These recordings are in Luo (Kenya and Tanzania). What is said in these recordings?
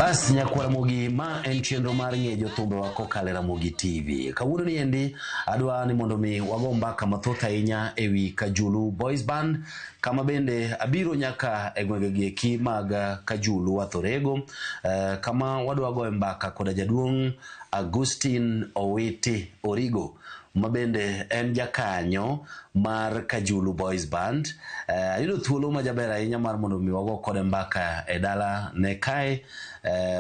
Bas nyakwar Ramogi, ma en chenro mar ng'e jothumbewa kokalo e Ramogi TV. Kawuono ni endi adwa ni mondo mi wago mbaka mathoth ahinya ewi Kajulu Boys Band, kama bende abiro nyaka e gwenge gi eki mag Kajulu Wathorego, kama wadwa goye mbaka koda jaduong' Augustine Owiti Origo ma bende en jakanyo mar Kajulu Boys Band. Ayudo thuolo majaber ahinya mar mondo mi wago kode mbaka e dala ne kae,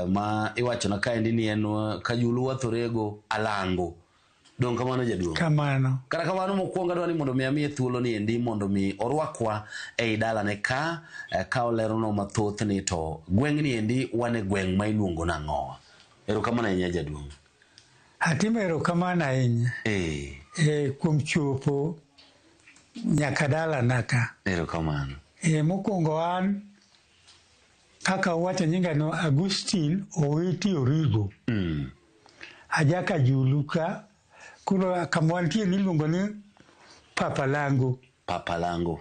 ma iwachona kaendi ni en Kajulu Wathorego Alango. Dong kamano jaduong'? Kamano. Kata kamano mokwongo adwa ni mondo mi amiye thuolo ni endi mondo mi orwakwa ei dalane ka, ka oleronwa mathoth ni to gweng' ni endi wan e gweng' ma iluongo nang'owa. Erokamano ahinya jaduong'. Atimo erokamano ahinya. Kuom chopo nyaka dalana ka. Erokamano. Mokwongo an kaka uwacho nyinga no Augustine Owiti Origo. Aja Kajulu ka, koro kama wantie ni iluongo ni Papalango. Papalango.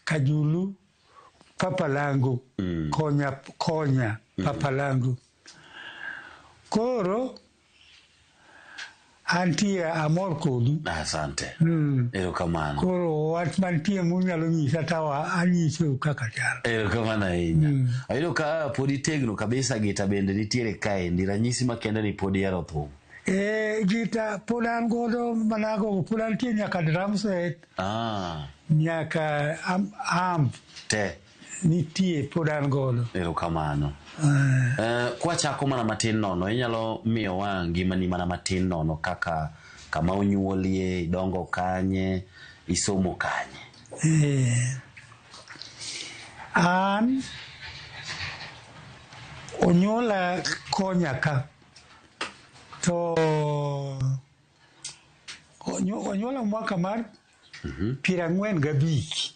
Kajulu Papalango. Konya, konya Papalango. Koro antie amor kodu. Asante. Erokamano. Koro wach mantie munyalo nyisa tawa anyisou kaka chal. Erokamano ahinya. Ayudo ka pod itegno kabisa, gita bende nitiere kaendi, ranyisi makende ni pod ihero thum. Gita pod an godo manago, pod antie nyaka drum set. Nyaka amp. Te. Nitie pod an godo. Erokamano. Kwachako mana matin nono, inyalo miyowa ngimani mana matin nono kaka kama onyuolie, idongo kanye, isomo kanye. An onyuola Konya ka, to onyuola mwaka mar 45.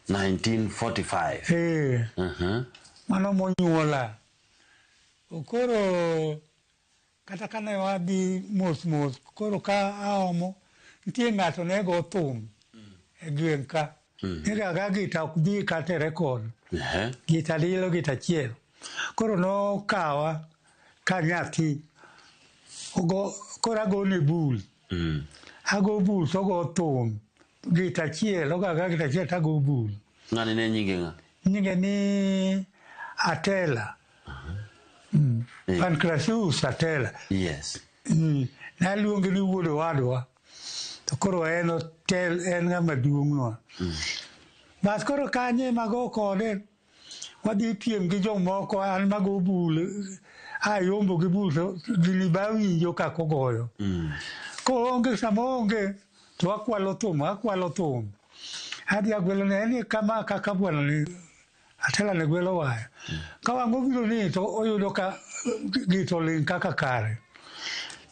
1945. Mano monyuola. Koro kata kane wadhi mos mos, koro ka aomo, nitie ng'ato ne go thum e gweng' ka. Nigaga gita ok dhi kata e record. Gita lilo, gita achiel. Koro nokawa ka nyathi. Ogo, koro agone bul. Ago bul to ogo thum. Gita achiel, ogaga gita achiel to ago bul. Ng'ani ne nyinge ng'a? Nyinge ni Atela. Pancrasius Atela. Naluonge ni wuod owadwa. To koro en otel, en ng'ama duong'nwa. Bas koro kanye ema go kode, wadhi piem gi jomoko, an mago bul, ayombo gi bul to gini ba winjo kaka ogoyo. Koonge, sama oonge, to akwalo thum, akwalo thum. Adhi agwelo ne en kama kaka bwana ni Atela ne gwelo waya. Ka wang' obiro ni to oyudo ka gito ling' kaka kare.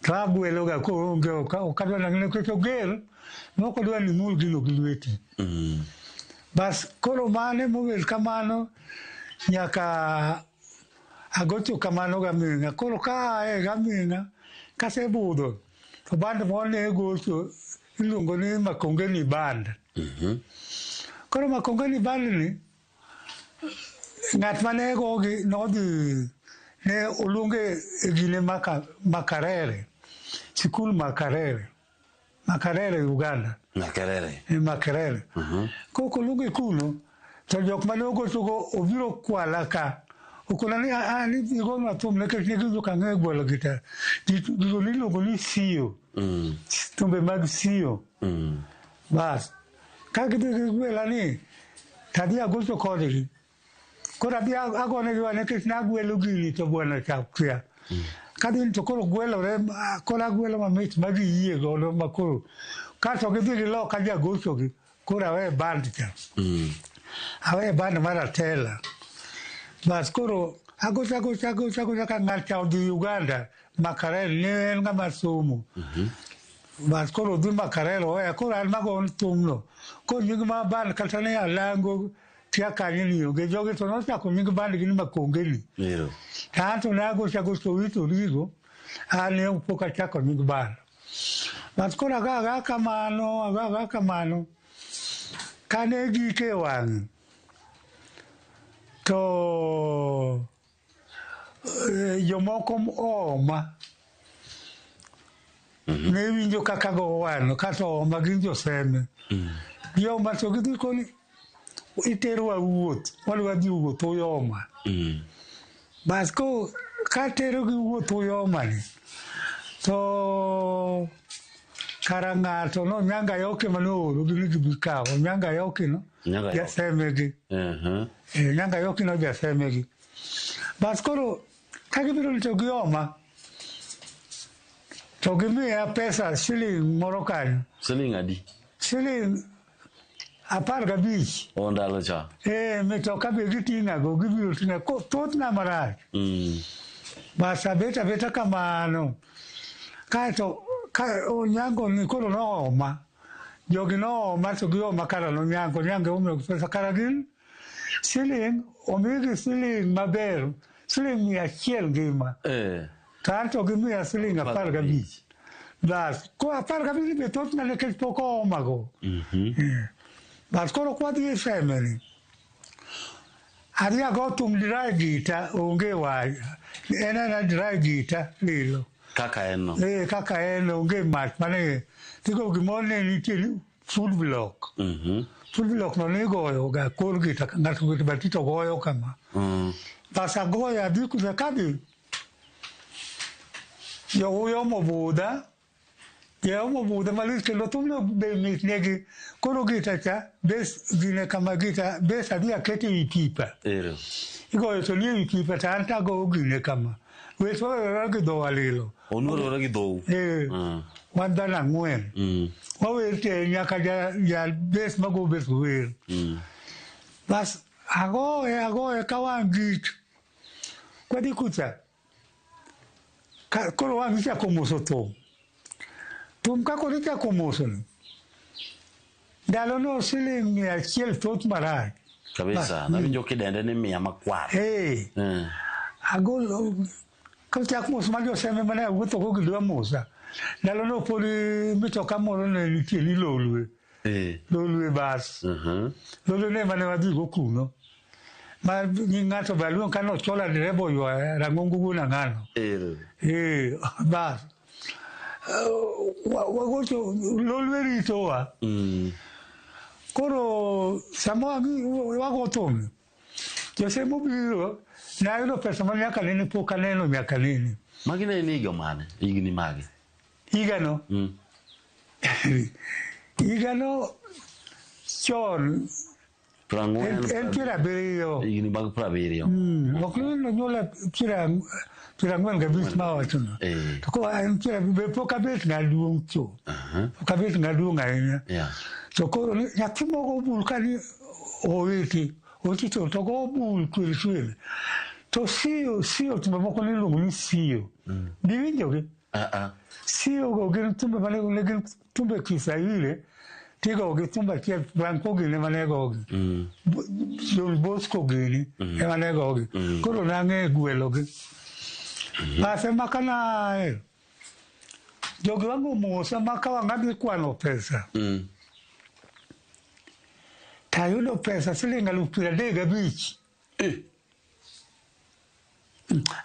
To agwelo ga koonge, ok adwa nang'e nikech oger, mok odwa ni imul gino gi lweti. Bas koro mane mobet kamano nyaka agocho kamano gaming'a. Koro ka ae gaming'a, kasebudho, to band moro ne gocho iluongo ni Makongeni Band. Koro Makongeni Band ni, ng'at mane gogi nodhi, ne oluonge e gine Makerere, sikul Makerere, Makerere Uganda. Makerere. Makerere. Kok oluonge kuno, to jok mane ogochogo obiro kwala ka. Okona ni a ni igonwa thum nikech ne giwinjo ka ang'eyo gwelo gita. Gigo niluongo ni sio. Thumbe mag sio. Bas. Ka gidhi gigwela ni, tadhi agocho kodgi. Koro adhi agonegi wa nikech nagwelo gini to bwana cha kia. Kadhi to koro gwelore, koro agwelo mamit ma giyie godo ma koro. Kato gidhi giloka jagochogi, koro awe band cha. Awe band mar Atela. Bas koro agocho agocho agocho agocho ka ng'at cha odhi Uganda, Makerere, ne en ng'ama somo. Bas koro odhi Makerere oweya, koro an mago thumno. Koro nying ma band kata ne Alango kia kanye ni onge. Jogi to nochako nying band gi ni Makongeni. To an to ne agocho agocho Owiti Origo, an ne pok achako nying band. Bas koro ago agoa kamano, ago agoa kamano. Kane gike wang'e, to Jomoko ooma. Ne winjo kaka go wano kata ooma gin joseme. Gioma to gidhi koni iterowa wuoth, wadwa dhi wuoth Uyoma. Bas ko katerogi wuoth Uyoma ni to kara ng'ato no Nyanga Yoki mane oorogi ni gibi kawo Nyanga Yoki no Nyanga Yoki. jasemegi. Nyanga Yoki no jasemegi. Bas koro ka gibiro to gioma to gimiya pesa siling moro kanyo. Siling adi? Siling 15. O ndalo cha. Mitoka be giting'ago gibiro ting'a thothna marach. Bas abet abeta kamano. Kaeto ka Onyango ni koro nooma. Jogi nooma to gioma kara nonyango. Onyango omiyo pesa kara gin siling omigi siling maber siling 100 ngima. To an to gimiya siling 15. Bas ko 15 be thothna nikech pok oomago. Bas koro kwadhi e family. Adhi ago thum dry gita onge wach. En ena dry gita lilo. Kaka en no. Kaka en onge mach mane tigo gimoro ne nitie ni food block. Food block no nigoyo ga kor gita ng'ato gita bati to goyo kama. Bas agoyo adhi kucha kadhi. Jouyo budha. Jomo budha malich kendo thumno be mit negi. Koro gita cha bes gine kama gita bes adhi akete ewi pipa. Ero. Igoyo to nie wi pipa to an tagoyo gine kama. Wech wawere gi dhowa lilo. Onuorore gi dhou. Wan dhano ang'wen. Wawer te nyaka ja bes mago bes wer. Bas agoye ka wang' gik. Kwadhi kucha. Koro wang' ichako moso thum. Thum ka koro ichako moso ni. Ndalo no siling 100 thoth marach. Kabisa. Nawinjo kidende ni 100 makwar. Agolo kochak mos ma joseme mane awuotho go gidwa mosa. Ndalo no pod mitoka moro ne nitie ni Lolwe. Lolwe bas. Lolwe ne mane wadhi go kuno. Ma nying ng'ato be aluong ka nochola dereba oywaya rang'ongo wuon ang'ano. Bas. Wagocho Lolwe ritowa. Koro sama wago thum, josemo obiro nayudo pesa ma nyaka nene pok aneno nyaka nene. Magi ne en higa mane? Higni mage? Higano? Higano chon. 40. En 70. Higni mag 70. Ok nonyuola 45 ma awachono. To koro en be pok abet ng'a duong' cho. Pok abet ng'a duong' ahinya. To koro nyathi moko obul ka ni oweti. Oweti to go obul kweri kweri. To siyo thumbe moko niluongo ni siyo. Diwinjogi? Siyo go gin thumbe mane gin thumbe Kiswahili. Tigo gi thumbe achiel Franco gini mane gogi. John Bosco gini ema ne gogi. Koro nang'e gwelogi. Bas ema kana jogi wang'o mosa ma ka wang' adhi kwano pesa. Tayudo pesa siling 35,000.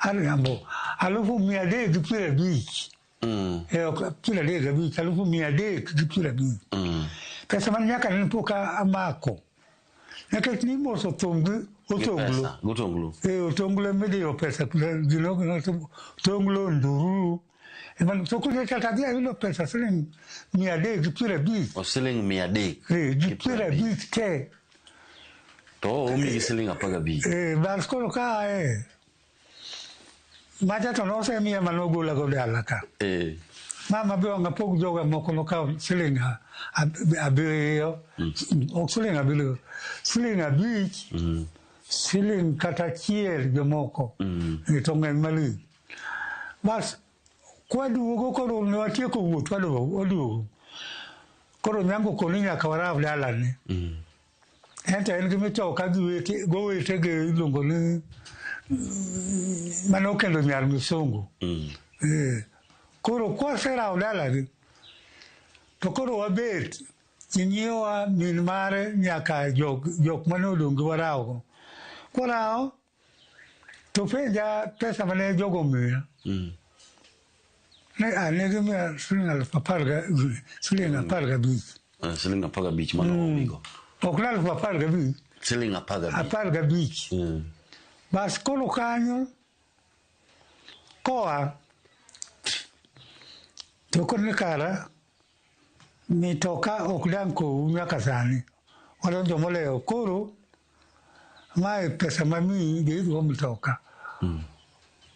Ariambo 350,000. 35,000, 350,000. Pesa man nyaka ne pok amako. Nikech nimoso thum gi otonglo. Gotonglo. Otonglo midiyo pesa gino otonglo ndururu. Ema to koro kata adhi ayudo pesa siling 350. O siling 300. Gi 50 te. To omigi siling 15. Bas koro ka macha to nosemiya manogola go dala ka. Mama be wang' apog joga moko nokawo siling 7, ok siling 7, siling 5, siling kata 1 jomoko. To ng'eny malich. Bas kwaduogo koro ne watieko wuoth waduogo. Koro Nyango koni nyaka waraw dalane. En to en gi mitoka gi gowetege iluongo ni mane okendo nyar Misungu. Koro kwaserawo dalagi to koro wabet inyiewa min mare nyaka jok mane odong' gi warawogo. Kwarawo To penja pesa mane jogo omiya. Ne ne gimiya siling siling 15. Siling 15 mano omigo. Ok ne 15,000. Siling 15. 15. Bas koro kanyo koa to koro ni kara mitoka ok dang' kowu nyaka sani. Wadonjo molewo koro mae pesa mamiyi dhi idhigo mtoka.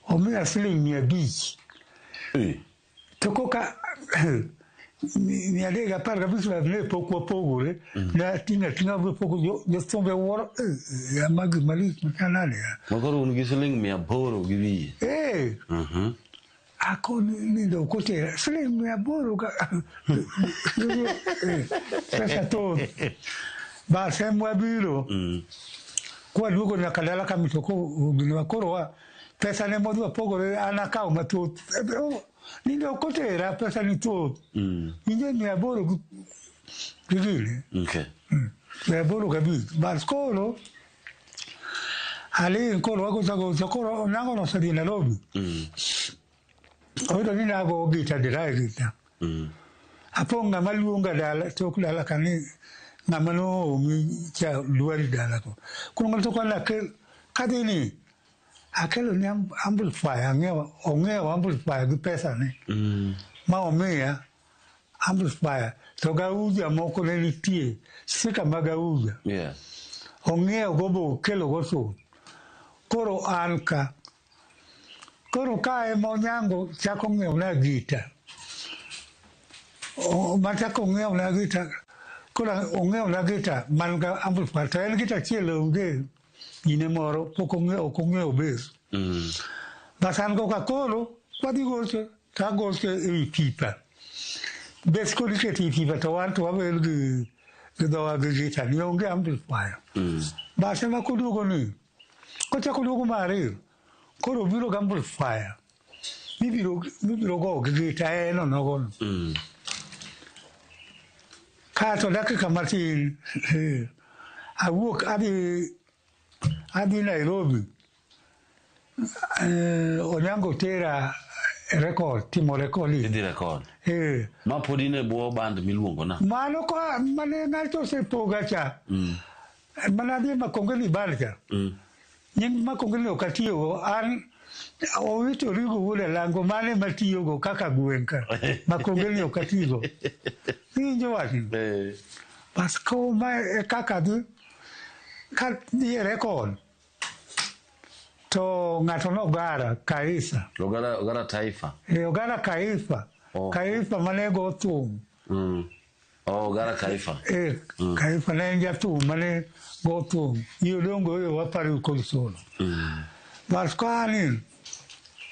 Omiya siling 500. To koka 315 ne pok wapogore, ne ating'o ating'a pogo jothumbe wuoro ma gima lich machalnade ya. Ma koro un gi siling 800 gi wiye. Ako nindo ok otera siling 800 ka pesa thoth. Bas em wabiro kwaduogo nyaka dala ka mitoka oginowa koro wa pesa ne modhi wapogore an akawo mathoth. Nindo ok otera pesa ni thoth. Winjo 800 gi gine. 805. Bas koro aling' koro wagocho agocha koro Onyango nosedhi Nairobi. Oyudo ni nago gita dirae gita. Apo ng'ama luonga dala tok dala ka ni ng'ama noomi cha dwari dala ko. Koro ng'ato koni akel kadhi ni akelo ni amplifier ang'iewo ong'iewo amplifier gi pesa ni. Ma omiya amplifier to gauja moko ne nitie speaker mag auja. Ong'iewo go bokelo go thum. Koro an ka. Koro ka ema Onyango chako ng'iewo na gita. Machako ng'iewo na gita. Koro ong'iewo na gita man ga amplifier to en gita achiel onge gine moro pok ong'iewo ok ong'iewo bass. Bas an go ka koro wadhi gocho to agocho ewi pipa. Bass koro iketo e pipa to wan to wawer gi dhowa gi gita ni onge amplifier. Bas ema koduogo ni kochako duogo mar ariyo koro obiro gi amplifier mibiro go gi gita en onogono. Kato dakika matin awuok adhi Nairobi. Onyango tera record timo recording. Idhi record. Ma pod in e bwo band miluongo na. Mano ko mane ng'ato osepoga cha. Mana adhi Makongeni band cha. Nying Makongeni ok atiyogo an Owito Rigo wuod Alango mane matiyogo kaka gweng' ka. Makongeni ok atigo. Iwinjo wachni? Bas ko ma e kaka dhi ka dhi e record to ng'ato nogara Kaisa. Ogara Taifa. Ogara Kaifa. Kaifa mane go thum. Ogara Kaifa. Kaifa ne en jathum mane go thum. Yodongo yo waparo kod solo. Bas kani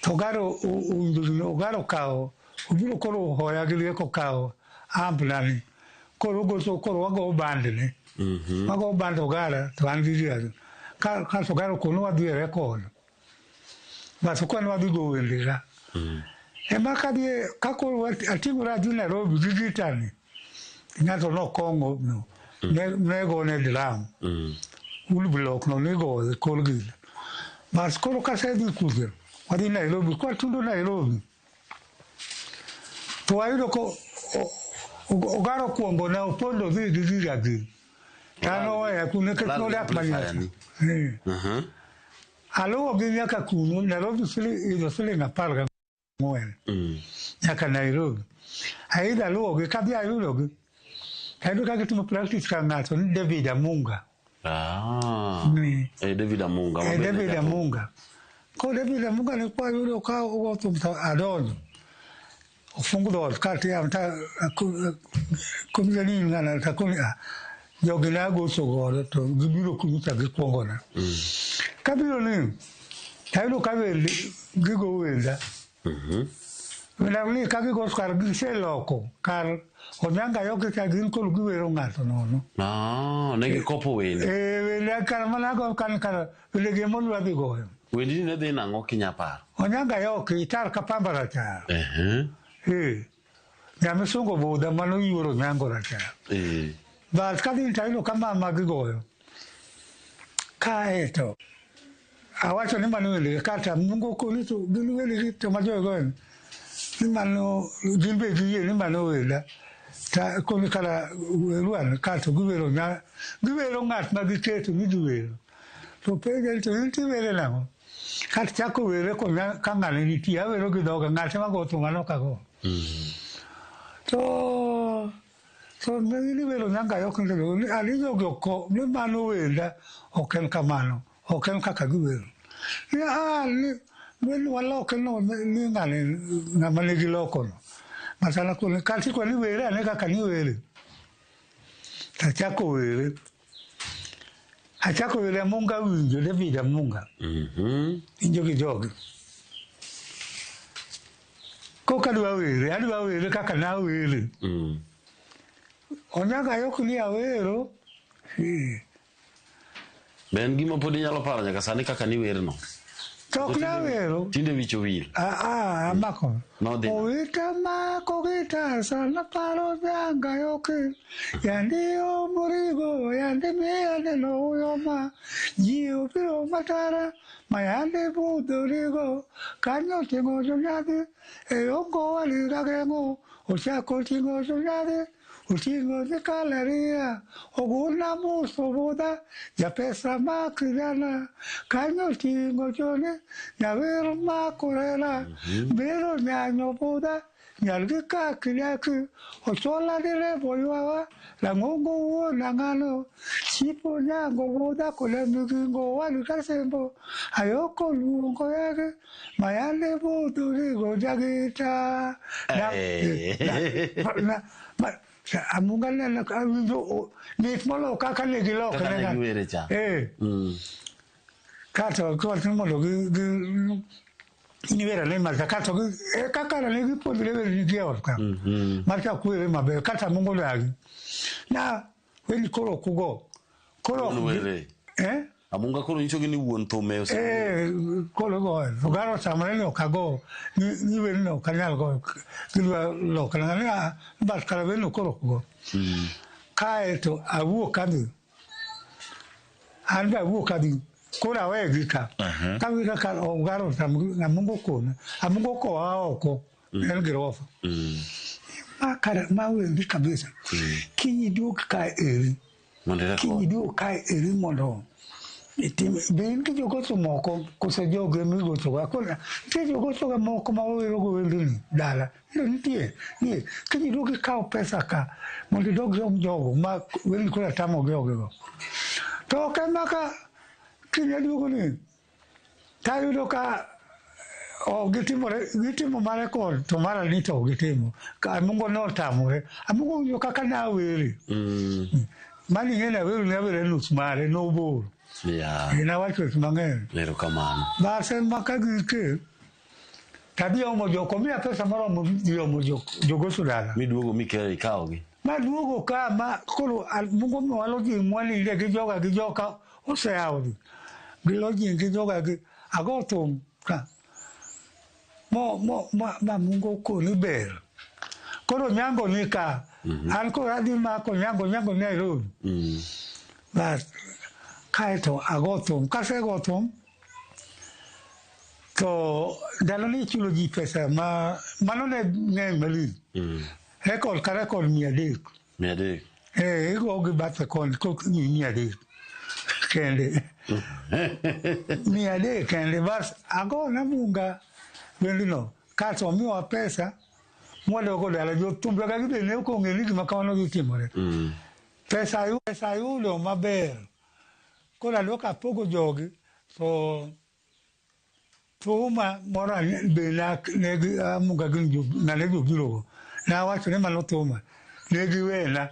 to Ogaro Ogaro kawo obiro koro hoya gi rieko kawo amp nani koro ogocho koro wago band ne. Wago band Ogara to an gi rieko. Ka to Ogaro kono wadhi e record. Bas kwan wadhi go wende ka. Ema kadhi ka koro ating'ora adhi Nairobi gi gita ni ng'ato nokong'o no ne gone drum. Woodblock no nigoyo e kor gino. Bas koro kasedhi kucho wadhi Nairobi kwatundo Nairobi to wayudo ko Ogaro okuongo ne opondo dhi gi giga gi. To an oweya kuno nikech nodak manyaka. Aluwo gi nyaka kuno Nairobi idho siling 14 nyaka Nairobi. Aidho aluwo gi kadhi ayudo gi. Ayudo ka gitimo practice ka ng'ato ni David Amunga. David Amunga. David Amunga. Ko David Amunga ne kwayudo ka ogo thum to adonjo. Ofungo dhoot kati ta komisa ni ng'ana takoni jogi ne agocho godo to gibiro kuno to gikuongona. Kabiro ni tayudo ka wende gigo wenda. Wenda ni ka gigo kar giseloko kar Onyango Ayoki ka gin koro giwero ng'ato nono. Ne gikopo wende. Wende kar mana go kan kar wende gi modwa dhi goyo. Wendini ne dhi nang'o kinya paro? Onyango Ayoki itar ka pamba rachar. Nyamisungo budha mano yuoro Onyango rachar. Bas kadhi tayudo ka mama gigoyo. Kaeto Awacho ni mano wendegi kata Mungu koni to gin wendegi to ma jogo ni mano gin be giyie ni mano wenda. Ta koni kara werwan kato giwero nya giwero ng'at ma giketo ni giwero. To penje to in tiwere nang'o? Kata chako were ka ng'ane nitie awero gi dhoga ng'ate ma go thum an ok ago. To to ni wero nyanga yok ni ani jogi ok ni mano wenda ok en kamano ok en kaka giwero. Ni ah ni wen waloke no ni ng'ane ng'ama nigi loko no. Masana koni kati koni were ane kaka ni were. Tachako were. Achako were Amunga winjo David Amunga. Winjo gi jogi. Koka adwa were, adwa were kaka nawere. Onyango Ayok ni awero. Be en gima pod inyalo paro nyaka sani kaka niwerno? To ok nawero. Tinde wich owil. Ah, amako. Nodhi. Owita mako gita sana paro nyanga yoke. Yandi omorigo, yandi miya neno uyoma. Ji obiro matara, ma yandi budhorigo. Kanyo ting'o jonyadhi, e ongo wali gageng'o. Ochako ting'o jonyadhi, oting'o dhi kalaria. Oguna muso buda, japesa ma kijana. Kanyo ting'o joni, nyawer ma korela. Biro nyanyo buda, nyalgi ka kidaki. Ochola direbo ywawa, lang'ongo wuon ang'ano. Chipo nyango buda kole migingo wali kasembo. Ayoko luongo yage, mayande budhurigo jagita. Na, na, ma, Amunga neno awinjo mit molo kaka ne giloko Kaka ne giwere cha. Kato kiwacho ni mondo gi niwere ane marcha kato gi kaka ne gipuonjre were nitie ot ka. Marcha ok were maber kata Amunga odagi. Na weni koro ok ugo. Koro Wuon were. Eh? Amunga koro nyisogi ni wuon thum e ose. Koro goyo. To garo otamore ni ok ago. Ni werno ok anyal goyo. Gidwa lokona ni ah, but kara werno koro ok go. Kaeto awuok adhi. An be awuok adhi. Koro awegi ka. Kawinjo ka ogaro otamogi, Amunga okona. Amunga okowa oko. En girofa. Ma kara ma wendi kabisa. Kiny iduog ka eri. Mondo irekod. Kiny iduog ka eri mondo itim. Be in gi jogocho moko koso jogo ema igochogo? Akona nitie jogochoga moko ma wawerogo wendeni dala. Nitie. Nitie. Kiny iduog ikaw pesa ka mondo idog iom jogo ma wendni koro atamogi ogego. To ok ema ka kiny aduogo ni tayudo ka ok gitimore gitimo ma rekod to mara ni to ok gitimo. Amungo notamore. Amungo winjo kaka nawere. Mano ing'e ni awero ne awere nus mare nobor. Yeah. Nawacho weche mang'eny. Erokamano. Bas en ma ka gike tadhi omo jok omiya pesa moromo dhi omo jok jogocho dala. Miduogo mikelo ikawogi. Maduogo ka ma koro Mungu omiyowa lodging mwaninde gi joga gi joka oseyawo dhi. Gi lodging gi joga gi ago thum ka. Mo mo ma, ma Mungu okoni ber. Koro nyango ni ka. An koro adhi mako nyango nyango ni Nairobi. Bas kaeto ago thum. Kasego thum to ndalo ni ichulo ji pesa ma mano ne ng'eny malich. Rekod ka rekod 300. 300. Igo gi bathe koni kok ni 300 kende. 300 kende bas ago na Munga wendno kato omiwa pesa mwadogo dala jothumbe ka gibe ne ok ong'e ni gima kamano dhi timore. Pesa ayudo maber. Koro aduoko apogo jogi to thuma moro be ne gi Amunga gin ng'ane jobirogo. Nawacho ni mano thuma. Ne giwena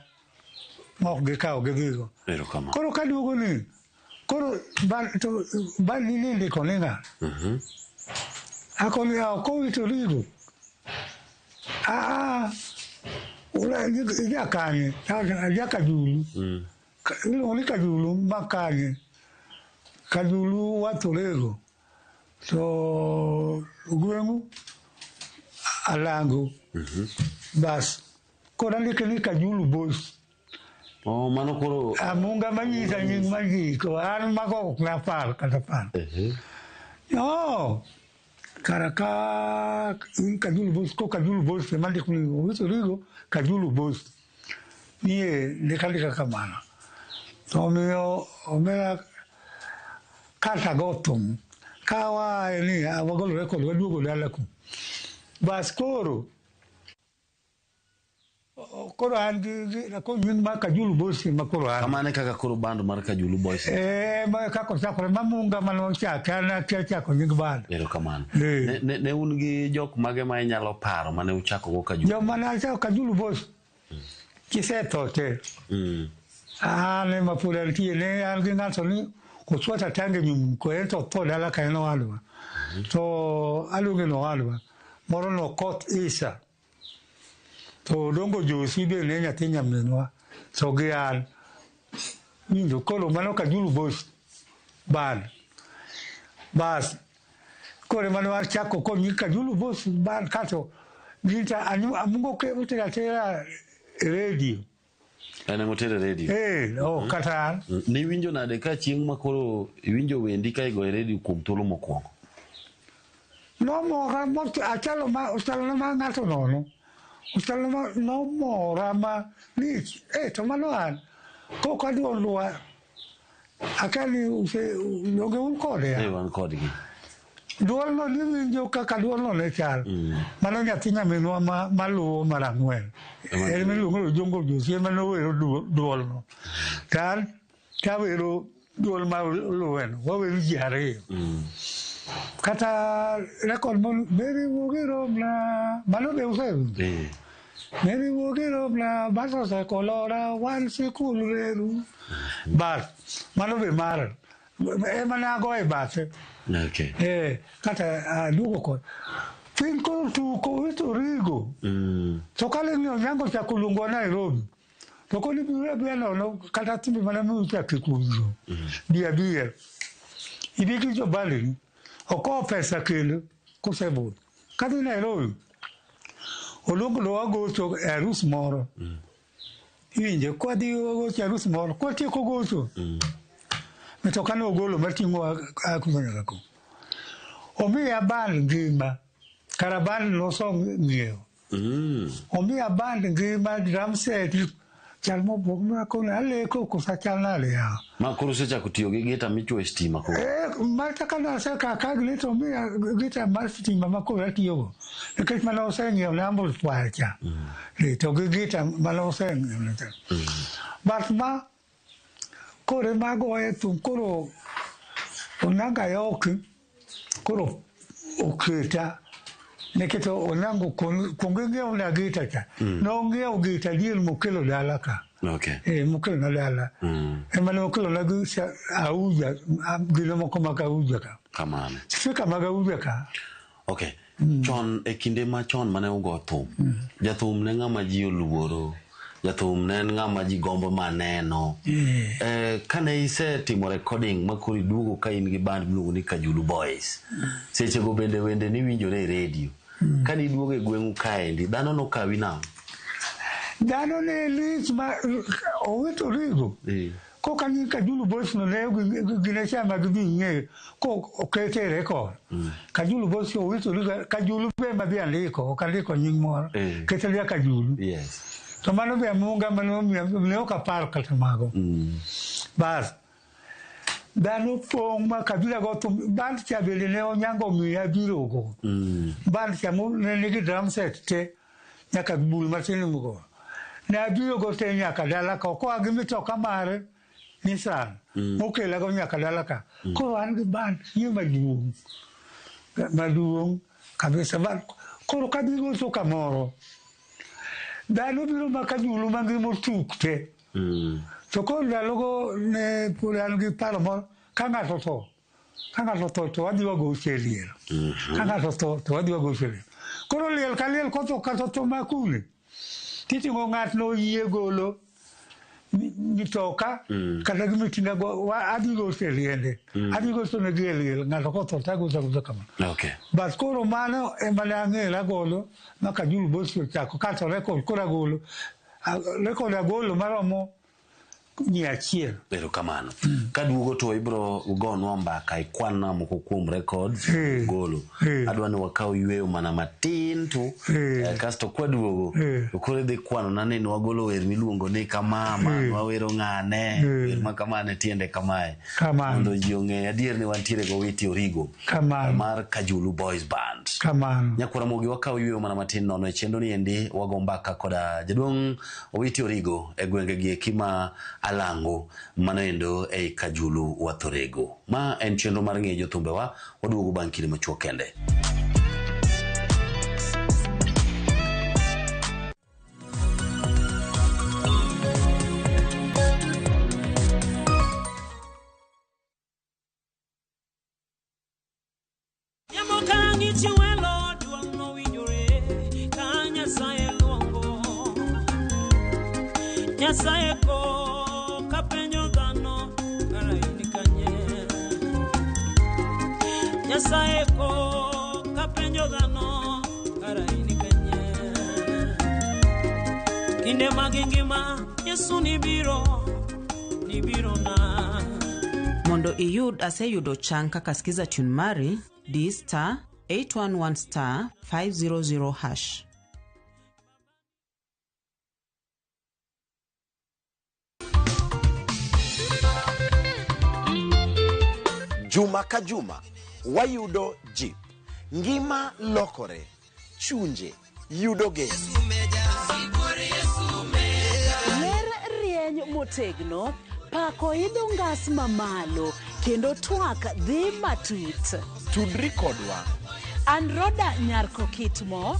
ma ok gikawo gidhigo. Erokamano. Koro kaduogo ni koro to ban ni ndiko ni ng'a? Akoni ok owito rigo. Ah, ula ija kanye? Aja Kajulu. Iluongo ni Kajulu ma kanye? Kajulu Watorego. To gweng'u Alango. Bas. Koro andike ni Kajulu Boys. Oh, mano koro Amunga manyisa nying mandiko an mago ok napar kata par. No, kara ka in Kajulu Boys ko Kajulu Boys ema ndiko ni Owito Origo Kajulu Boys. Nie ndika ndika kamano. To omiyo omera kata go thum ka waaye ni wagolo record waduogo dala ku. Bas koro koro an gi ko nying mar Kajulu Boys ema koro an. Kamano e kaka koro band mar Kajulu Boys. Ma kaka ochakore ma Munga mane ochake an akia chako nying band. Erokamano. Eh. Ne un gi jok mage ma inyalo paro mane uchako go Kajulu? Joma ne achako Kajulu Boys gisetho te. An ema pod antie ne an gi ng'ato ni Oswata Tange Nyumko en to otho dala ka en owadwa. To aluonge ni owadwa. Moro no Okoth Isa. To Odongo Josi be ne nyathi nyaminwa. To gi an. Winjo koro mano Kajulu Boys band. Bas koro ema ne wachako koro nying Kajulu Boys band kato gita amungo ke utera tera e radio. En ema otere radio. Eh, oh, kata an. Niwinjo nade ka chieng' ma koro iwinjo wendi ka igoyo e radio kuom thuolo mokwongo? Nomora achalo ma ochalo ma ng'ato nono. Ochalo ma nomora ma ni eh to mano an. Kok adwa luwa akia ni use donge un kode ya? Eh, wan kodgi. Duol no niwinjo kaka duol no ne chal. Mano nyathi nyaminwa ma maluwo mar ang'wen. En miluongo ni Ojongo Josi ema nowero duol no. To an tawero duol ma luweno. Wawero ji ariyo. Kata record mon Mary wuogi romna mano be usewinjo? Eh. Mary wuogi romna bas osekolora wan sikul reru. Bas mano be mara. Ema ne agoyo e bathe. Okay. Eh, kata aduogo kod. Piny koro tuk owito Origo. To kane ni Onyango ochako luongowa Nairobi. To koni biro abira nono kata thumbe mana miucho kik uwinjo. Bi abia. Ibi gi jobalini. Okowo pesa kendo kosebudho. Kadhi Nairobi, oluongo wagocho e arus moro. Iwinjo, kwadhi wagocho e arus moro, kwatieko gocho. Mitoka ne ogolo mating'o akuno nyaka ku. Omiya band ngima, kara band nosom ng'iewo. Omiya band ngima, drum set, chal mobwog ma koro aleko kosa chal nade yawa. Ma koro usechako tiyo gi gita michuo e stima koro? Eh, mata ka naseka kagni to omiya gita mar stima ma koro atiyogo. Nikech mane oseng'iewo ne amplifier cha. To gi gita mane oseng'iewo ne cha. But ma koro ema agoye thum koro Onanga Ayoki koro oketa nikech Onyango kuong ing'iewo na gita cha. Nong'iewo gita dier mokelo dala ka. Okay. Eh, mokelo na dala. Ema ne okelo na gi auja, gino moko mag auja ka. Kamano. Spika mag auja ka. Okay. Chon e kinde machon mane ugo thum. Jathum ne ng'ama ji oluoro. Jathum ne en ng'ama ji gombo maneno. Eh, kane isetimo recording ma koro iduogo ka in gi band miluongo ni Kajulu Boys. Sechego bende wende niwinjore e radio. Kane iduogo e gweng'u kaendi, dhano nokawi nang'o? Dhano ne lich ma owito rigo. Koka ni Kajulu Boys no ne gine cha ma gidhi ng'eyo ko okete e record. Kajulu Boys owito rigo Kajulu be ma dhi andiko ok andiko nying moro. Kete lia Kajulu. Yes. To mano be amunga mane omiya ne ok apar kata mago. Bas dhano pong' ma kabila go thum band cha bende ne Onyango omiya biro go. Band cha ne nigi drum set te nyaka bul matin go. Ne abiro go te nyaka dala ka koa gi mitoka mare Nissan mokela go nyaka dala ka. Koro an gi band ni maduong' maduong' kabisa band koro kadhi gocho kamoro dhano biro ma Kajulu mangima otuk te. To koro ndalogo ne pod an gi paro moro ka ng'ato otho ka ng'ato otho to wadhi wagoche e liel. Ka ng'ato otho to wadhi wagoche e liel. Koro liel ka liel kotho kata otho ma kune titing'o ng'atno oyie golo mitoka kata gi mitinga go adhi gocho e liende. Adhi gocho negi e liel ng'ato kotho to agocho agocha kamano. Okay. But koro mano ema ne ang'era godo ma Kajulu Boys ochako kato record koro agolo. Record agolo maromo 100. Erokamano. Kaduogo to ibiro gonwa mbaka ikwanna moko kuom records golo. Adwa ni wakaw yweyo mana matin to kasto kwaduogo to koro idhi kwanona ni nwagolo wer miluongo ni kamama, nwawero ng'ane, wer ma kamane tiende kamae. Kamano. Mondo ji ong'e adier ni wantiere go Owiti Origo Kamano. mar Kajulu Boys Band. Kamano. Nyakwara Mogi wakaw yweyo mana matin nono e chenro ni endi wago mbaka koda jaduong' Owiti Origo e gwenge gi eki ma Alango mano endo ei Kajulu Wathorego. Ma en chenro mar ng'eyo jothumbewa, waduogo bang' kinde machuok kende. Yamo ka ng'ichi welo duong' nowinjore ka Nyasaye luongo. Nyasaye ko kapenjo dhano kara in kanye. Nyasaye ko kapenjo dhano kara in kanye. Kinde mag ngima Yesu nibiro, nibiro na. Mondo iyud aseyudo chang kaka skiza tune mari, di star 811 star 500 hash. Juma ka juma wayudo jip, ngima lokore, chunje yudo geno. Ler rieny motegno, pako idho ngas mamalo, kendo twak dhi matut. Tudri kodwa. An Roda Nyarko Kitmo,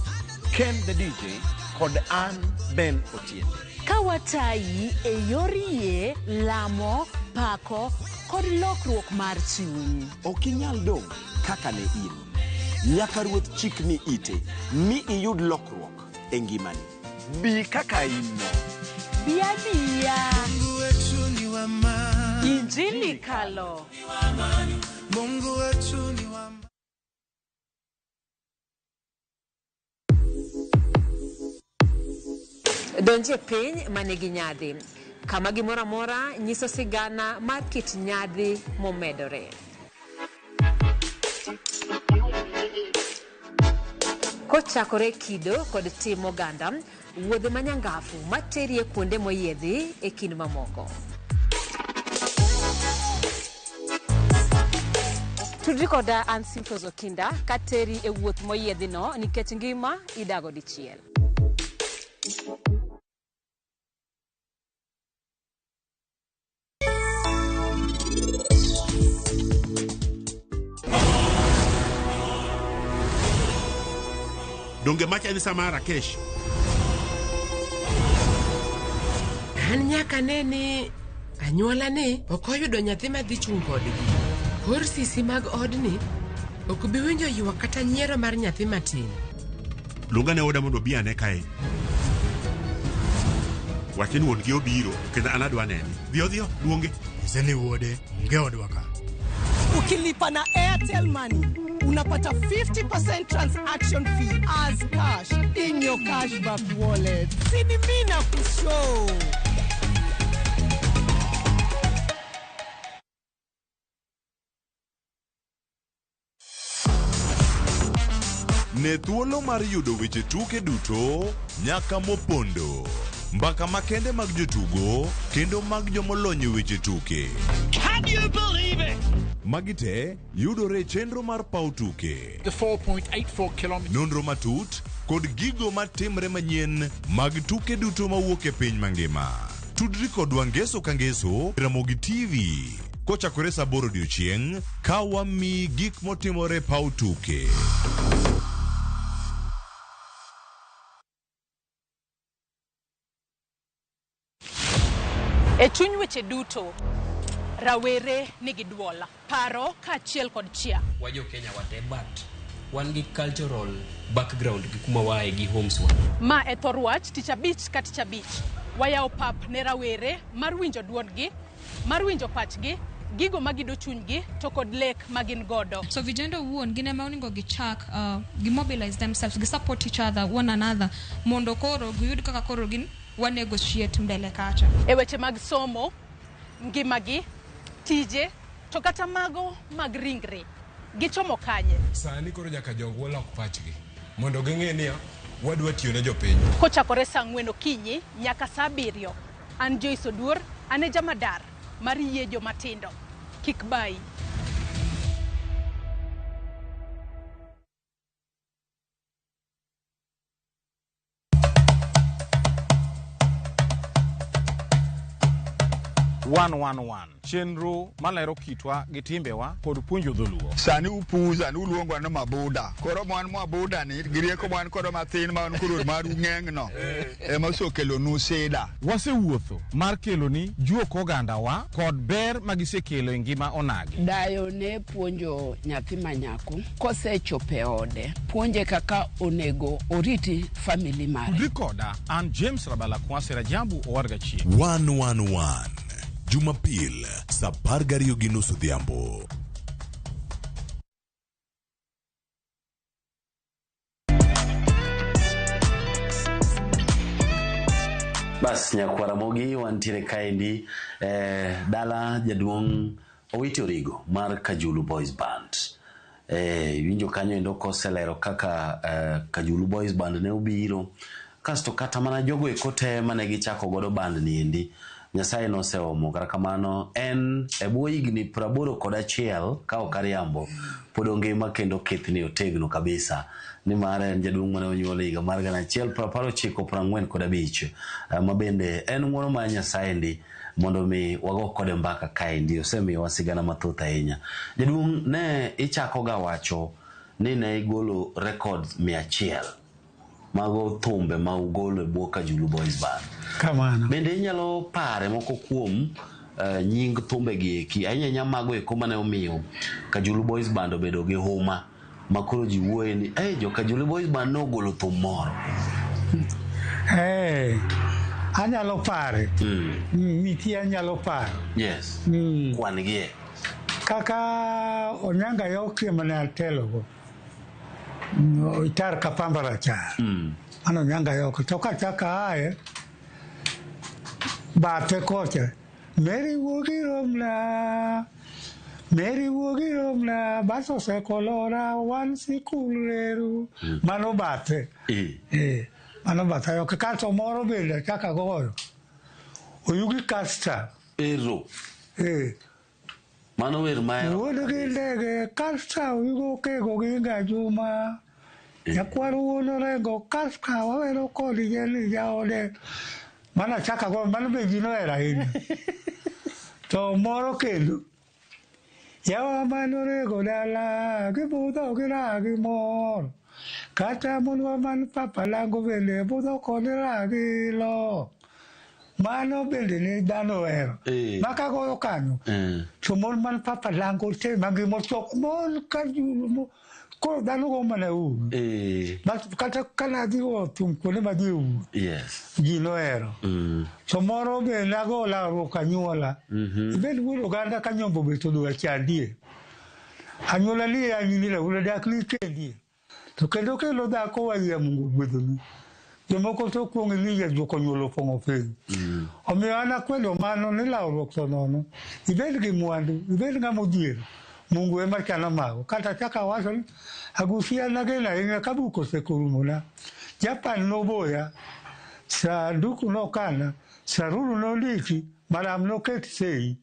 Ken the DJ kod an Ben Otiende. Ka watayi e yor yie, lamo, pako kod lokruok mar chuny. Ok inyal dong' kaka ne in. Nyaka Ruoth chikni ite mi iyud lokruok e ngimani. Bi kaka in no. Bi abiya. Injili kalo. Mungu wetu ni wa Donje piny manigi nyadhi, kama gimoro amora nyiso sigana mar kit nyadhi momedore. Kochakore kido kod tim oganda, wuodhe manyangafu materie kuonde moyiedhi e kind mamoko. Tudri koda an Simfros Okinda kateri e wuoth moyiedhino nikech ngima idago dichiel. Donge macha ni sama Rakesh. An nyaka ne ni anyuola ni ok oyudo nyathi madhi chung' kodgi. Kor sisi mag odni ok bi winjo ywak kata nyiero mar nyathi matin. Luonga ne oda mondo obi ane kae. Wach ni wuon gi obiro kendo an adwa nene. Dhiyo dhiyo, luonge. Nyise ni wuode onge odwa ka. Ukilipa na Airtel Money unapata 50% transaction fee as cash in your cashback wallet. Sini mina kushow. Ne thuolo mar yudo weche tuke duto nyaka mopondo. Mbaka makende mag jotugo kendo mag jomolony e weche tuke. Can you believe it? Magi te yudore e chenro mar paw tuke. The 4.84 kilometers. Nonro matut kod gigo matimre manyien mag tuke duto mawuok e piny mangima. Tudri kodwa ngeso ka ngeso Ramogi TV kochakore saa aboro odiochieng' ka wamiyi gik motimore e paw tuke. E chuny weche duto, rawere nigi duol, paro kaachiel kod chia. Wajo Kenya wate but wan gi cultural background gi kuma waaye gi homes wa. Ma e thor wach tich abich ka tich abich. Wayawo pap ne rawere mar winjo duondgi, mar winjo pachgi, gigo magido chunygi to kod lek ma gin godo. So vijana owuon gin ema onego gichak gi mobilize themselves, gi support each other, one another mondo koro giyud kaka koro gin wa negotiate mbele kacha. E weche mag somo, Ngimagi, tije, to kata mago mag ringre. Gichomo kanye? Sani koro nyaka jogwa lok pachgi mondo ging'e niya wadwa tiyo ne jopiny. Kochakore saa 4 okinyi nyaka saa 7. An Joyce Oduor, an e jamadar mar yie jomatindo. Kik bayi. One chenro malero kitwa gi timbewa kod puonjo dholuo. Sani upuza ni uluongwa ni mabuda. Koro mwan mabuda ni gi rieko mwan kodo mathin ma wan koro maru ng'eng no ema osekelonu sida. Wasewuotho mar keloni juok ogandawa kod ber magisekelo e ngima onagi. Dayo ne puonjo nyathi manyako kosechopo e ode, puonje kaka onego oriti family mare. Tudri koda an James Rabala Kwasi Rajabu Owadga Chieng'. 111 Jumapil saa 12:30 odhiambo. Bas nyakwar Ramogi wantiere kaendi dala jaduong' Owiti Origo mar Kajulu Boys Band. Iwinjo kanyo endo koselero kaka Kajulu Boys Band ne obiro kasto kata mana jogo eko te mane gichako godo band ni endi Nyasaye noseomo. Kata kamano en e bwo higni 81 ka ok ariambo pod ongima kendo kethni otegno kabisa nimar en jaduong' mane onyuol e higa mar 1945 ma bende en ng'uono mar Nyasaye ndi mondo mi wago kode mbaka kaendi osemiyowa sigana mathoth ahinya. Jaduong' ne ichako ga wacho ni ne igolo records 100 mago thumbe ma ugolo e bwo Kajulu Boys Band. Kamano. Bende inyalo pare moko kuom nying thumbe gi eki ahinya ahinya mago eko mane omiyo Kajulu Boys Band obedo gi huma ma koro ji wuoye ni hey, jo Kajulu Boys Band nogolo thum moro. Hey, anyalo pare. Nitie anyalo paro. Yes. Kwan gie. Kaka Onyanga Yokie mane atelogo. Itar kapamba rachar. Mano Onyanga Yokie. To kachaka aye bathe kocha. Mary wuogi romna. Mary wuogi romna. Bas osekolora wan sikul reru. Mano bathe. Mano bathe Yokie. Kasto moro bende achako agoyo. Oyugi Kasta. Ero. Mano wer mahero. Wuod gi ndege Kasta oyugo kego gi ngajuma. Nyakwar wuon Orengo Kasta wawero kodi jeni jaode. Mano achako agoyo, mano be ji nohero ahinya. To moro kendo. Yawa mano rego dala, gibudho gi ragi mor. Kata monwa man papa lango bende budho kod ragi lo. Mano bende ne dhano ohero. Ma kagoyo kanyo, to mon man papa lango te mangima chok mon Kajulu koro dhano go mana uru. But kata kana adhi go thum kuonde ma ji owuok, Yes. ji nohero. To moro be nago lalruok anyuola. Ibed wuod oganda ka nyombo bet odwa chandie. Anyuola ni anyini raula dak ni kendie. To kendo kelo dhako wayie Mungu gwedhoni. Jomoko to kuong' ni jajuok onyuolo pong'o piny. Omiyo an akwedo mano ni lawruok to nono. Ibed gi mwandu, ibed ng'ama odhier. Mungu ema chano mago. Kata chaka awacho ni Agusia nageno ahinya ka buk osekorumona. Japan noboya, sanduku nokana, saruru nondiki, maram noket sei.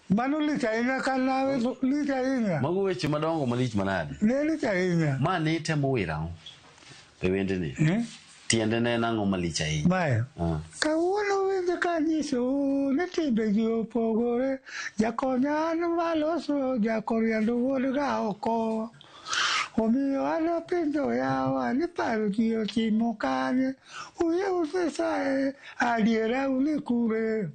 Mano lit ahinya kana lit ahinya. Mago weche madongo malich manade. Ne lit ahinya. Ma ne itemo wero ang'o e wendeni? Tiende ne en ang'o malich ahinya? Mae. Kawuono winjo kanyiso ni timbe ji opogore. Jakonya an maloso, jakoriendo wuod ga oko. Omiyo an apenjo yawa ni paro ji ochimo kanye. Uyie usesaye, adiera uni kure.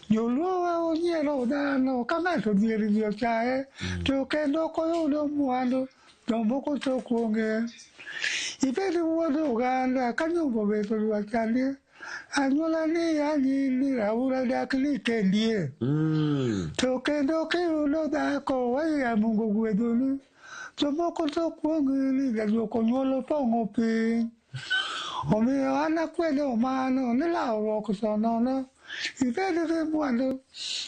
Joluo wa onyiero dhano ka ng'ato odhier ji ochaye to kendo ok oyudo mwandu jomoko to kuong'e. Ibed wuod oganda ka nyombo bet odwa chandie. Anyuola ni anyini raura dak ni kendie. To kendo kiyudo dhako wayie Mungu gwedhoni. Jomoko to kuong'e ni jajuok onyuolo pong'o piny. Omiyo an akwedo mano ni lawruok to nono. Ibed gi mwandu,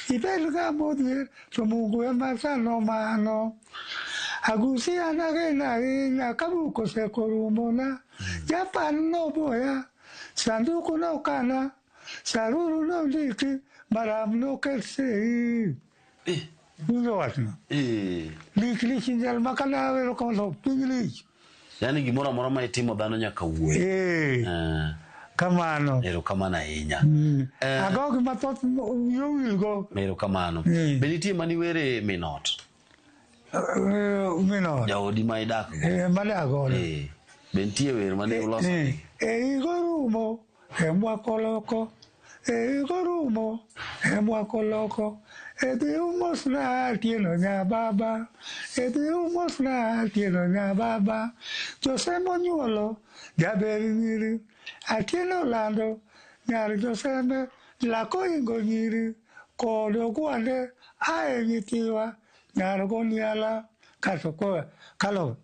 ibed ng'ama odhier, to Mungu ema sano mano. Agusi an ageno ahinya ka buk osekorumona. Japan noboya, sanduku nokana, saruru nondiki, maram noket sei. Winjo wachno? Lich lich ndalo ma kana awero kamano piny lich. Yaani gimoro amora ma itimo dhano nyaka wuoye. Kamano. Erokamano ahinya. Agogi mathoth wiyo wilgo. Erokamano. Be nitie maniwere minot? Minot. Jaodi ma idak go. Madak godo. Be nitie wer mane uloso? E higa orumo, e mwaka oloko. E higa orumo, e mwaka oloko. E dhi umosna Atieno nya baba. E dhi umosna Atieno nya baba. Jose monyuolo jaber nyiri. Atieno lando nyar Josembe lako ingo nyiri. Kod ogwande ae nyithiwa nyar goniala kato koa kalo.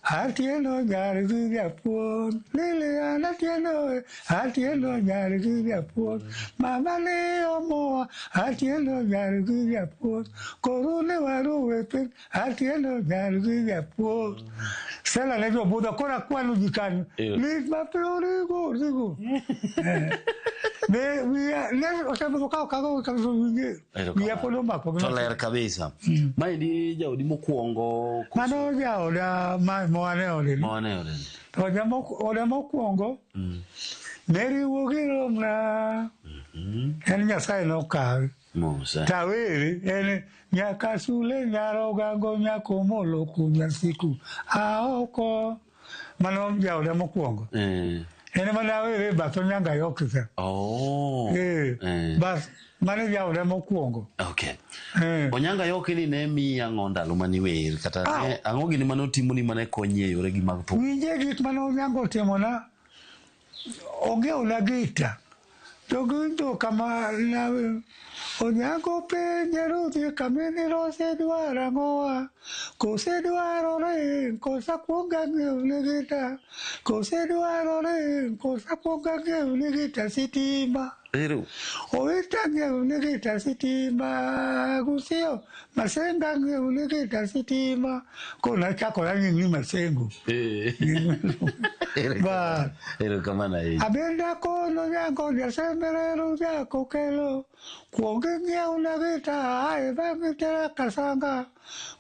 Atieno nyar gi japuonj, Lilian Atieno, Atieno nyar gi japuonj, mama ne omoa, Atieno nyar gi japuonj, koru ne waruwe piny, Atieno nyar gi japuonj. Sela ne jobudha koro akwano ji kanyo, lit ma piyo rigo rigo. Ne wiya ne osebudho ka ok ago kabisa winje, wiya pod omako. To ler kabisa. Maendi jaodi mokwongo. Mano jaoda ma moane ode. Moane ode. To oda mokwongo, ne riwo gi romna. En Nyasaye nokawe. Tawere en nyaka sule nyarogango nyako molo kunyasiku aoko. Mano jaoda mokwongo. En ema nawere e bath Onyango Ayoki ka. Bas mano jaoda mokwongo. Okay. Onyango Ayoki ni ne miyi ang'o ndalo mane iwer kata ne ang'o gini mane otimoni mane konyi e yoregi mag thum? Winje gik mane Onyango otimona, ong'iewona gita. To giwinjo kama nawe Onyango penje rudhi kamini rose dwaro ang'owa kose dwaro ring kosa kuong ang'iew ne gita kose dwaro ring kosa kuong ang'iew ne gita sitima. Owita ng'iew ne gita sitima gusio masenga ng'iew ne gita sitima koro nachakora nying ni Masengo. Ba Erokamano ahinya. Abenda kono nyango jasemberero jako kelo kuong ing'iewna gita ae bang' itera Kasanga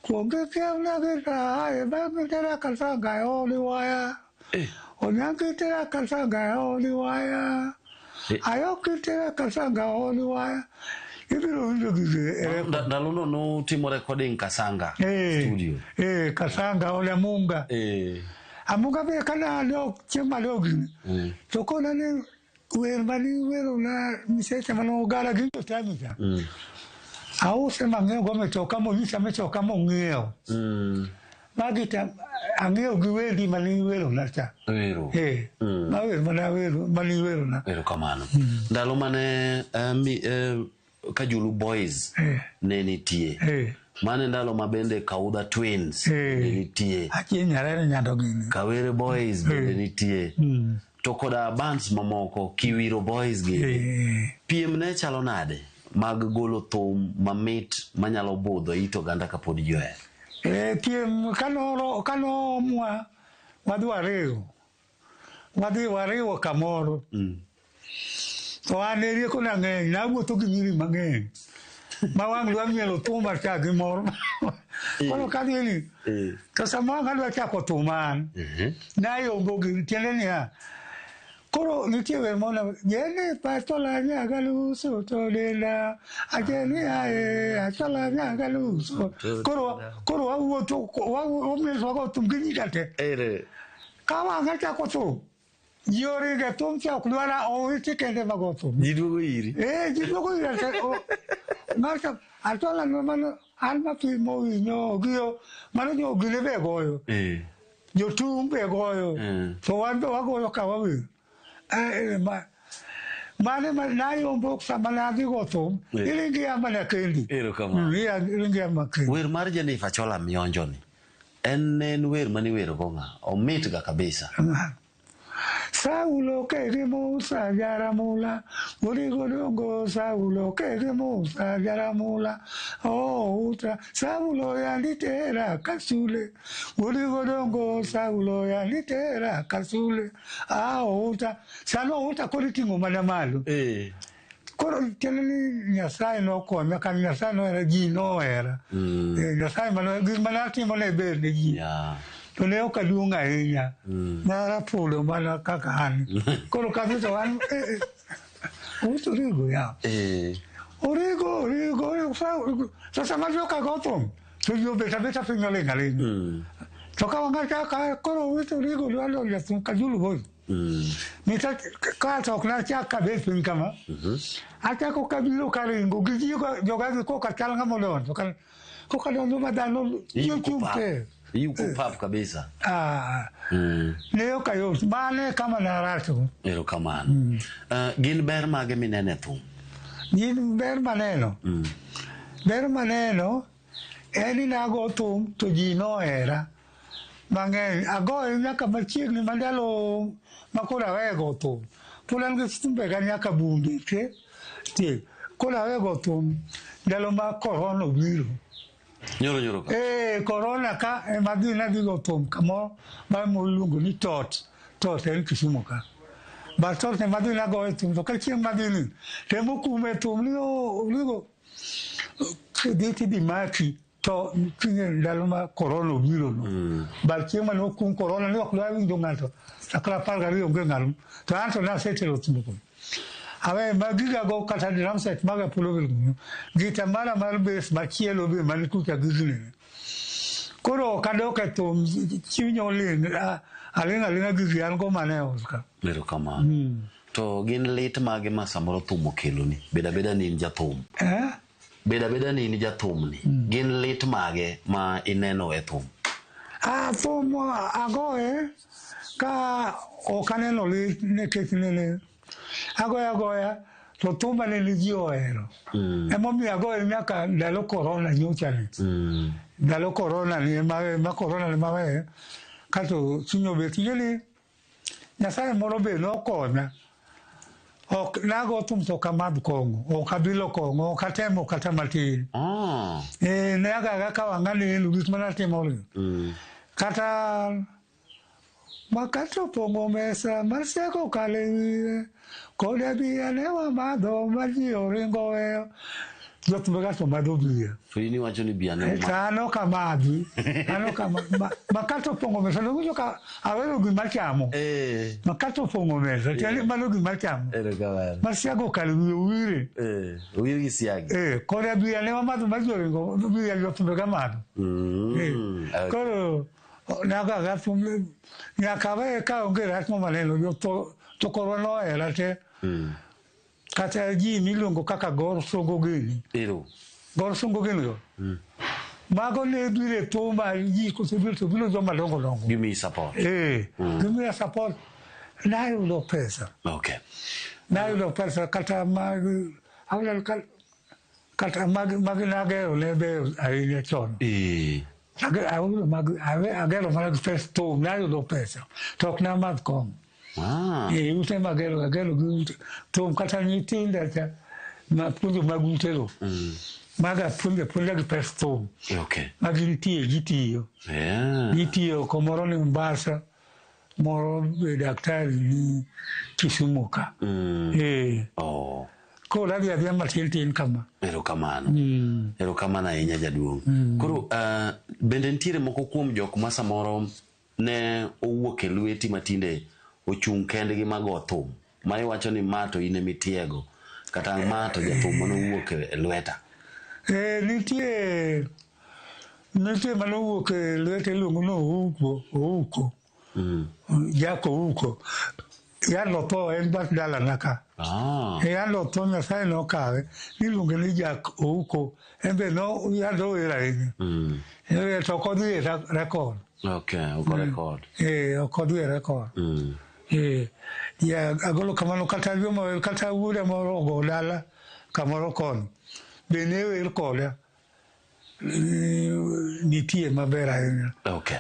kuong ing'iewna gita ae bang' itera Kasanga e od waya Onyango itera Kasanga e od waya Ayoki itera Kasanga e od waya ibiro winjo gigi e record. Ndalono nutimo recording Kasanga studio. Kasanga od Amunga. Amunga be kana adok chieng' madok gini to kona ni wer mane iwerona miseche mane ogara gi jotami cha. Ause mang'iewo go mitoka monyisa mitoka mong'iewo. Magi te ang'iewo gi wendi mane iwerona cha. Ero. Ma wer mane awero mane iwerona. Erokamano. Ndalo mane Kajulu Boys ne nitie. Mane ndalo ma bende Kaudha Twins ne nitie. Achieng' Nyarere Nyando gini. Kawere Boys bende nitie. To koda bands mamoko Kiwiro Boys gi. Piem ne chalo nade mag golo thum mamit manyalo budho it oganda kapod ji ohero? Piem kanoomwa wadhi wariwo. Wadhi wariwo kamoro. To an e riekona ng'eny, nawuotho gi nyiri mang'eny. Ma wang' dwa mielo thum cha gi mor. Koro kadhi ni, to sama wang' adwa chako thum an, nayombo gi tiende niya, koro nitie wer moro jeni pachola nyagaluso to denda ajeni ae achola nyagaluso. Koro koro wawuotho wamielo wago thum gi nyika te. Ka wang' achako thum, ji oringe thum cha ok dwar owiti kende mago thum. Ji duogo iri. Ji duogo ira. Ng'ato achola no mano an mapimo winyo giyo mano jo gine be goyo. Jotung' be goyo. To wan be wagoyo ka wawer. Mane nayombo sama nadhi go thum, iringi mana kendi. Erokamano. Iringi mana kendi. Wer mar Jennifer Achola Mionjo ni en wer mane iwero go ng'a? Omit ga kabisa. Saulo kege Musa jaramula, Origo dongo Saulo kege Musa jaramula, oh utra Saulo yanditera kasule, Origo dongo Saulo yanditera kasule, ah utra sano utra koro iting'o mana malo. Koro tiende ni Nyasaye nokonya ka Nyasaye nohera ji nohera. Nyasaye mano gik mane atimo ne ber ne ji. To ne ok aduong' ahinya. Narafulo mana kaka an. Koro kadhi to an Owito Origo ya. Origo, Origo, Origo. Sasa ma joka go thum to ji obet abeta piny oling' aling'. To ka wang'acha ka koro Owito Origo dwa donjo e thum Kajulu Boys. Mita ka to ok nachak kabet piny kama. Achako kabiro karingo gi ji joga gi koka chal ng'ama odonjo. Koka donjo ma dhano chung' te. Yuko pap kabisa. Ne ok ayot. Mano e kama naracho. Erokamano. Gin ber mage mineno e thum? Gin ber maneno. Ber maneno en ni nago thum to ji nohera mang'eny. Agoye nyaka machiegni ma ndalo ma koro aweyo go thum. Pod an gi thumbega nyaka bunge te. Koro aweyo go thum ndalo ma korona obiro. Nyoro nyoro ka. Korona ka ema dhi nadhi go thum kamoro ma iluongo ni tot. Tot en Kisumu ka. But tot ema dhi nagoye thum to ka chieng' madhi ni to emokume thum ni Origo dhi tidhi maki to king'e ndalo ma korona obiro no. But chieng' mane okum korona ni ok dwa winjo ng'ato chakre 12 onge ng'ato to an to nasetero thum kuno. Awe magiga go kata drum set maga pulo bil gita mara mar bass machielo be man kucha gigni. Koro ok adok e thum chuny oling' aling' aling'a gigi an go mana e ot ka. Erokamano. To gin lit mage ma samoro thum okeloni? Bed abeda ni in jathum. Bed abeda ni in jathumni. Gin lit mage ma ineno e thum? Thum agoye ka ok aneno lit nikech nene agoya agoya to thumba ne ji ohero. Emomiyo agoye nyaka ndalo korona nyocha ni. Ndalo korona ni ema korona ni maweyo kato chuny obet ing'e ni Nyasaye moro be nokonya. Ok nago thum to ok amadh kong'o, ok abilo kong'o, ok atemo kata matin. Ne agaga ka wang'a neno gik manatimo gi. Kata makati opong'o mesa masieko okalo e wiye koda bia ne wamadho ma ji oringo weyo. Jothumbe to madho bia. To in iwacho ni bia ne To an ok amadhi. An ok makati opong'o mesa nowinjo ka awero gima chamo. Makati opong'o mesa tiende mano gima chamo. Erokamano. Masiago okalo e wiye owire. Owir gi siagi. Koda bia ne wamadho ma ji oringo bia jothumbe ga madho. Koro nagaga thum nyaka aweye ka onge rach moro maneno to korwa nohera te. Kata ji miluongo kaka Gor Songo gini. Gor Songo gini go. Mago ne biro e thumba ji kosebiro to biro joma dongo dongo. Gimiyi support. Gimiya support. Nayudo pesa. Okay. Nayudo pesa kata mag kata mag nagero ne beyo ahinya chon. Agero mana gi pes thum nayudo pesa. To ok namadh kong'o. Ute magero agero gi ute thum kata nyithinda cha mapuonjo mag utego. Maga puonjo apuonja gi pes thum. Okay. Ma gintie gitiyo. Gitiyo komoro ni Mombasa, moro be daktari ni Kisumu ka. Koro adhi adhiya matin tin kama. Erokamano. Erokamano ahinya jaduong'. Koro bende nitiere moko kuom jok ma samoro ne owuok e lweti matinde ochung' kendgi mago thum ma iwacho ni ma to in emitiego kata ma to jathum manowuok e lweta. Nitie manowuok e lwete iluongo ni Ouko. Jack Ouko. Yalo tho en but dalana ka. Yalo tho Nyasaye nokawe iluonge ni Jack Ouko. En be no yando wer ahinya. To ok odhi e record. Okay, ok record. Ok odhi e record. Agolo kamano kata joma wer kata wuoda moro ogo dala kamoro koni. Be ne wer koda. nitie maber ahinya. Okay.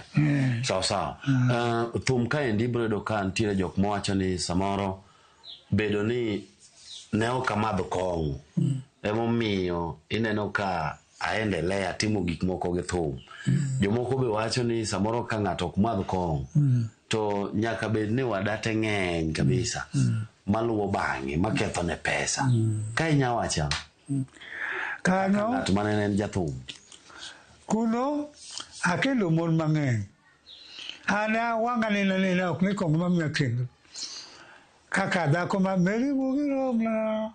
Sawa sawa. Thum kaendi ibiro yudo ka nitiere jok mawacho ni samoro bedo ni ne ok amadho kong'o emomiyo ineno ka aendelea timo gik moko gi thum. Jomoko be wacho ni samoro ka ng'ato ok madh kong'o to nyaka bed ni wadate ng'eny kabisa maluwo bang'e maketho ne pesa. Ka inya wacho ang'o? Kanyo Ng'at mane en jathum. Kuno akendo mon mang'eny. An wang'a neno nena ok ni kong'o mamiya kendo. Kaka dhako ma Mary Mugiromna.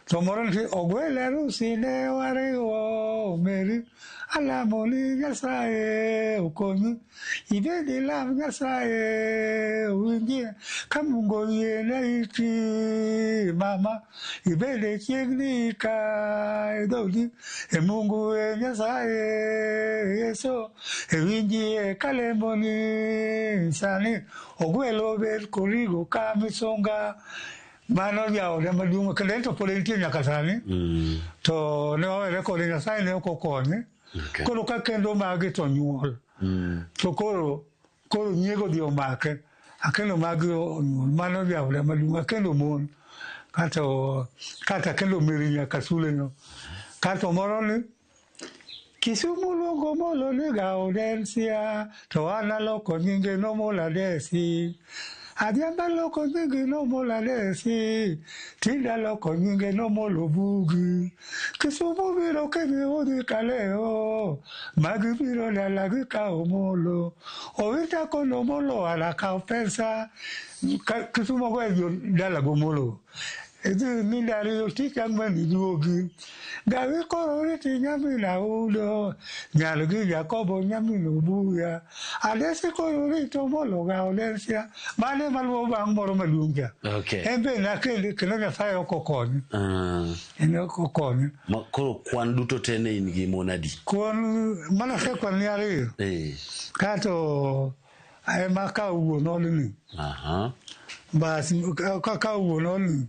To moro nitie ogwel arusi ne wariwo Mary. Alamo ni Nyasaye okonyi. Ibed ilam Nyasaye owinji. Ka Mungu oyiene iti mama. Ibed chiegni ka e dhoodi. E Mungu e Nyasaye Yesu. E winji e kalemboni sani. Ogwelo bed korigo ka misonga. Mano jaoda maduong' kendo en to pod entie nyaka sani. To ne wawere kode Nyasaye ne ok okonye. Koro ka kendo magi to nyuol. To koro nyiego dhi omake. Akendo magi onyuol. Mano jaoda maduong' akendo mon. Kato kata akendo Mary nyaka suleno. Kato moro ni Kisumu luongo molo ni Gaudensia to an aloko nyinge nomola Desi. Adhiambo loko nyinge nomola Desi. Tinda loko nyinge nomolo Bugi. Kisumu biro kendo odhi kaleo. Magi biro dala gikawo molo. Owita kono molo ala kawo pesa. Kisumu go dala go molo. Idhi mindariyo tich ang'wen iduogi. Gawi koro riti nyamin Audo. Nyal gi Jakobo nyamin Obuya. Adesi koro rito molo Gaudensia. Mane maluwo bang' moro maduong' cha. Okay. En be nakende kendo Nyasaye ok okonye. En ok okonye. Ma koro kwan duto te ne in gi mon adi? Kwan mana asekwan ni ariyo. Kato ema ka wuon odni. Aha. Bas ka wuon odni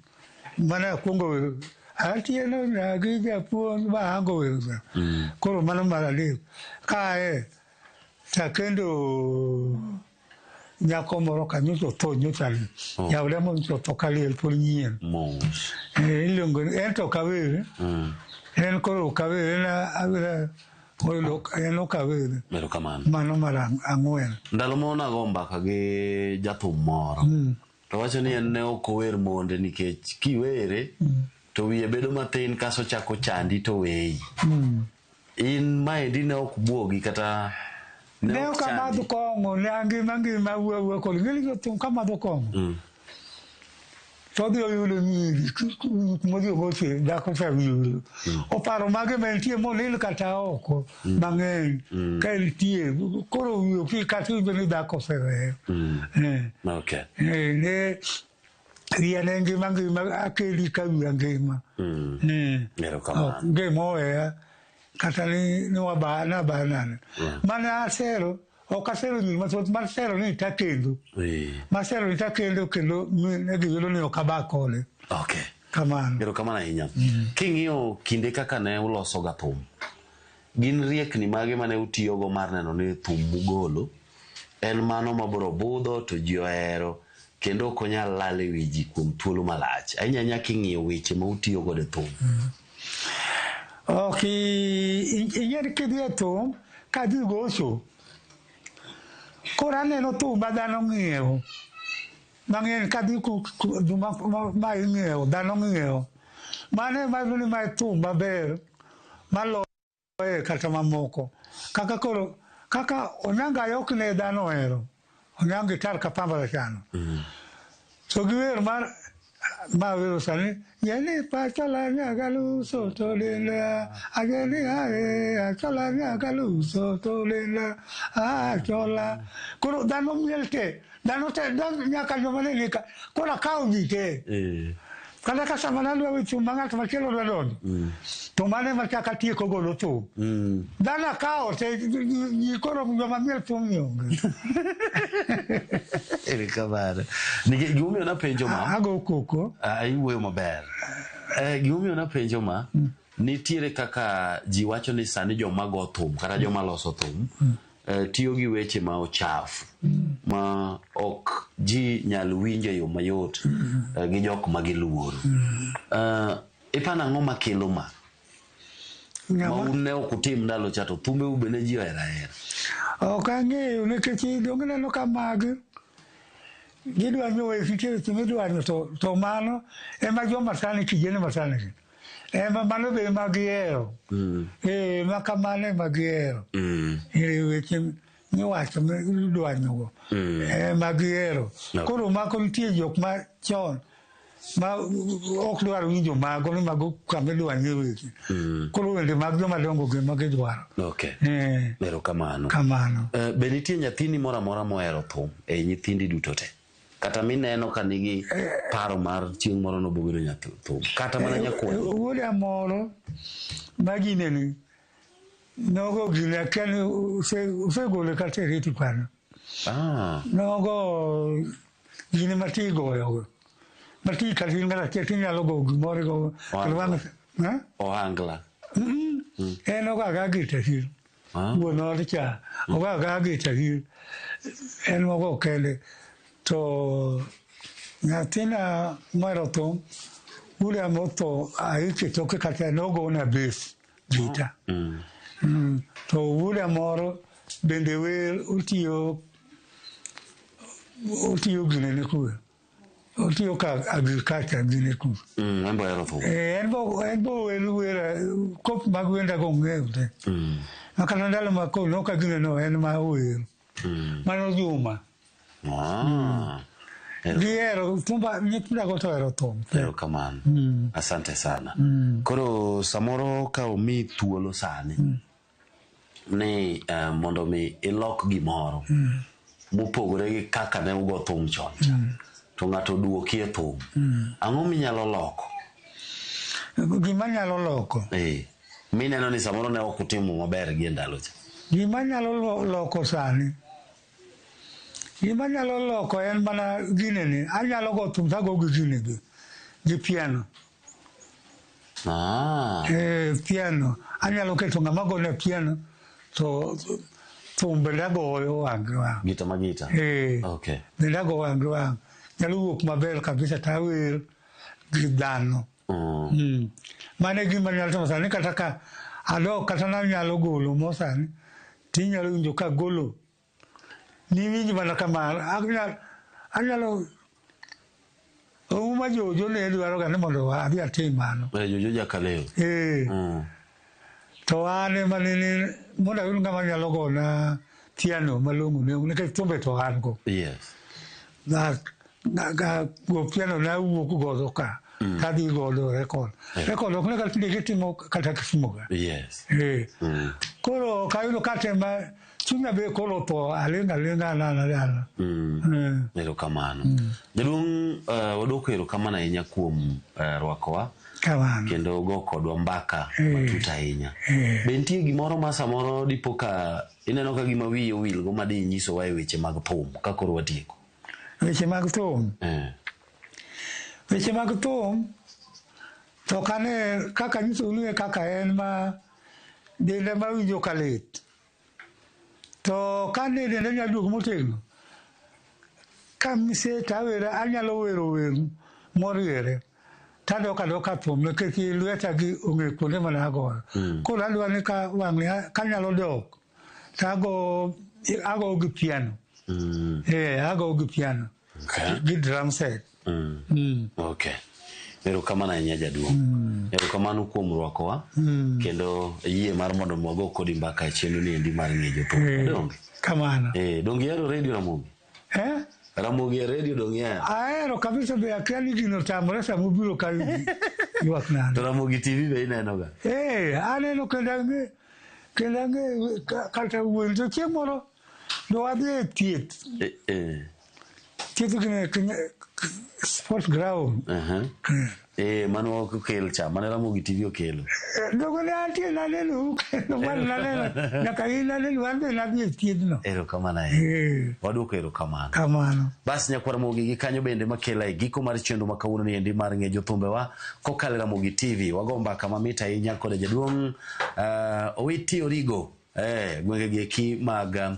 mana akwongo wero. Atieno nyagi japuonj ba ango wero. Koro mano mar adek. Kae takendo nyako moro ka nyocha otho nyocha ni. Jaoda moro nyocha otho kaliel pod nyien. Mos. Iluongo ni en to ok awer. En koro ok awer en awera en ok awer. Erokamano. Mano mar ang'wen. Ndalo moro nago mbaka gi jathum moro. To wacho ni en ne ok ower monde nikech kiwere to wiye bedo mathin kaso chako chandi to weyi. In maendi ne ok buogi kata Ne ok amadho kong'o, ne angima ngima awuo awuoya kod ng'eni jothum kamadho kong'o. To odhi oyudo nyiri modhi ogoche dhako cha yudo. Oparo mage ma entie monil kata oko mang'eny ka entie koro wiye ok kata iwinjo ni dhako oseweyo. Okay. Ne wiya ne ngima ngima akeli ka wiya ngima. Erokamano. Ngima oweya kata ni nabanane. Mane asero ok asero nyiri mathoth masero ni takendo. Masero ni takendo kendo ne giyudo ni ok aba kode. Okay. Kamano. Erokamano ahinya. King'iyo kinde kaka ne uloso ga thum, gin riekni mage mane utiyogo mar neno ni thum mugolo en mano mabiro budho to ji ohero kendo ok onyal lal e wi ji kuom thuolo malach. Ahinya ahinya king'iyo weche ma utiyo godo e thum. Ok ing'e kidhi e thum kadhi gocho. Koro aneno thum ma dhano ng'iewo. Mang'eny kadhi ma ing'iewo, dhano ng'iewo. Mano ema iyudo ni mae thum maber maloye kata mamoko. Kaka koro kaka Onyango Ayok ne dhano ohero. Onyango Itar Kapamba Rachano. To gi wer mar ma wero sani yeni pachola nyagaluso to lenda ageni ae achola nyagaluso to lenda achola. Koro dhano miel te dhano te nyaka joma ne nika koro akawo ji te. Kata ka sama nadwa we thum ma ng'at machielo dwa donjo to mano ema chak atieko godo thum. Dhano akawo te ji koro joma miel thum ni onge. Erokamano. Nikech gimomiyo napenjo ma ago koko. Iwuoyo maber. Gimomiyo napenjo ma Nitiere kaka ji wacho ni sani joma go thum kata joma loso thum tiyo gi weche ma ochafu ma ok ji nyal winjo e yo mayot gi jok ma giluoro. Iparo ang'o makelo ma? Ma un ne ok utim ndalo cha to thumbeu be ne ji ohero ahera. Ok ang'eyo nikech donge ineno ka magi gidwanyo weche nitie weche midwanyo to mano ema joma sani kijende masani gi ema mano be ema gihero. Ma kamano ema gihero. Weche miwacho midwanyogo ema gihero. Koro mako nitie jok ma chon ma ok dwar winjo mago ni mago kama idwanye weche. Koro wende mag joma dongo gi ema gidwaro. Okay. Erokamano. Kamano. Be nitie nyathini moro amora mohero thum e nyithindi duto te? Kata mineno ka nigi paro mar chieng' moro nobo bedo nyathum kata mana nyakwar. Wuoda moro ma gineni nogo gine akia ni osegole kata e reti kanyo. Nogo gine ma ti goyo. Ma ti kata in ng'at achiel tinyalo go gimoro igo. Ohangla. En ogo aga gita hir. Wuon ot cha ogo aga gita hir. En mogo kende. To nyathina mohero thum wuoda motho aike toke kata nogona bass gita. To wuoda moro bende wer otiyo ginene kure. Otiyo ka agriculture gine kure. En be ohero thum. En bo wer wer kop mag wenda go ong'eyo te. Ma kata ndalo ma koro noka gineno en ma ower. Mano Juma. Gihero thumba nyithindago to ohero thum. Erokamano. Asante sana. Koro samoro ka omi thuolo sani ni mondo mi ilok gimoro mopogore gi kaka ne ugo thum chon cha, to ng'ato oduoki e thum, ang'o minyalo loko? Gima nyalo loko. Mineno ni samoro ne ok utimo maber gi e ndalo cha. Gima nyalo loko sani. Gima nyalo loko en mana ginene. Anyalo go thum tago gi ginegi. Gi piano. Piano. Anyalo keto ng'ama gone piano to thum bende agoyo wang' gi wang'. Gita ma gita. Okay. Bende ago wang' gi wang'. Nyalo wuok maber kabisa tawer gi dhano. Mano e gima nyalo timo sani kata ka adok kata nanyalo golo mo sani tinyalo winjo ka golo. Niwinj mana kamano. Anyalo Ouma Jojo ne dwaro ga ni mondo adhi atim mano. Jojo Jakaleo. To an ema nene mondo ayud ng'ama nyalo gona piano malong'o ne nikech thumbe to an go. Yes. Go piano nawuok godo ka. Kadhi godo record. Record ok ne kata tinde gitimo kata Kisumu ka. Yes. Koro ok ayudo katema chunya be koro otho aling' aling'a an. Erokamano. Jaduong' wadwoko erokamano ahinya kuom rwakowa. Kamano. Kendo go kodwa mbaka matut ahinya. Be nitie gimoro ma samoro dipo ka ineno ka gima wiyi owilgo ma di nyisowa e weche mag thum ka koro watieko? Weche mag thum? Weche mag thum to kane kaka nyisou ni kaka en ma denda mawinjo ka lit. To kane denda nyalo duogo motegno, ka mise tawera anyalo wero wer moriere. Tadok adoka thum nikech lweta gi ong'e kuonde mane agoyo. Koro adwa ni ka wang'ni kanyalo dok to ago gi piano. Ago gi piano. Gi drum set. Okay. Erokamano ahinya jaduong'. Erokamano kuom rwakowa kendo yie mar mondo wago kodi mbaka e chenro ni endi mar ng'e jothum. Donge? Kamano. Donge ihero redio Ramogi? Ramogi e redio donge ihero? Ahero kabisa be akia ni gino otamore sama obiro ka ywak nade. To Ramogi TV be ineno ga? Aneno kendo ang'e kata wuon to chieng' moro ne wadhi e thieth. Thiedhgi ne sport ground. Eh, mano ok okel cha, mane Ramogi TV okelo. Dogo ne antie naneno kendo mar naneno nyaka in naneno an be nadhi e thiedhno. Erokamano ahinya. Waduoko erokamano. Kamano. Bas nyakwar Ramogi gi kanyo bende makela e giko mar chenro ma kawuono ni endi mar ng'e jothumbewa kokalo e Ramogi TV. Wago mbaka mamit ahinya koda jaduong' Owiti Origo gwenge gi eki mag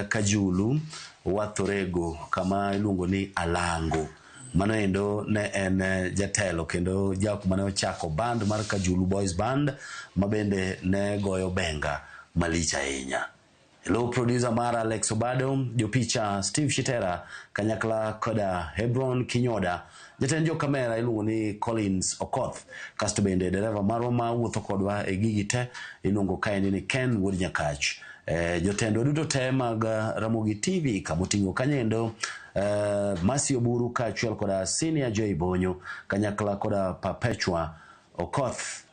Kajulu Wathorego kama iluongo ni Alango. Mano endo ne en jatelo kendo jok mane ochako band mar Kajulu Boys Band ma bende ne goyo benga malich ahinya. Hello producer mara Alex Obado, jopicha Steve Shitera kanyakla koda Hebron Kinyoda, jatend jo kamera iluongo ni Collins Okoth, kasto bende dereva marwa ma wuotho kodwa e gigi te iluongo kaendi ni Ken Wuod Nyakach. Jotendwa duto te mag Ramogi TV kamoting'o kanyendo Masi Oburu kaachiel koda Senior Joy Bonyo kanyakla koda Perpetua Okoth.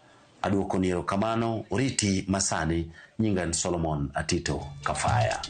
Aduoko ni erokamano, oriti masani, nyinga en Solomon Atito Kafaya.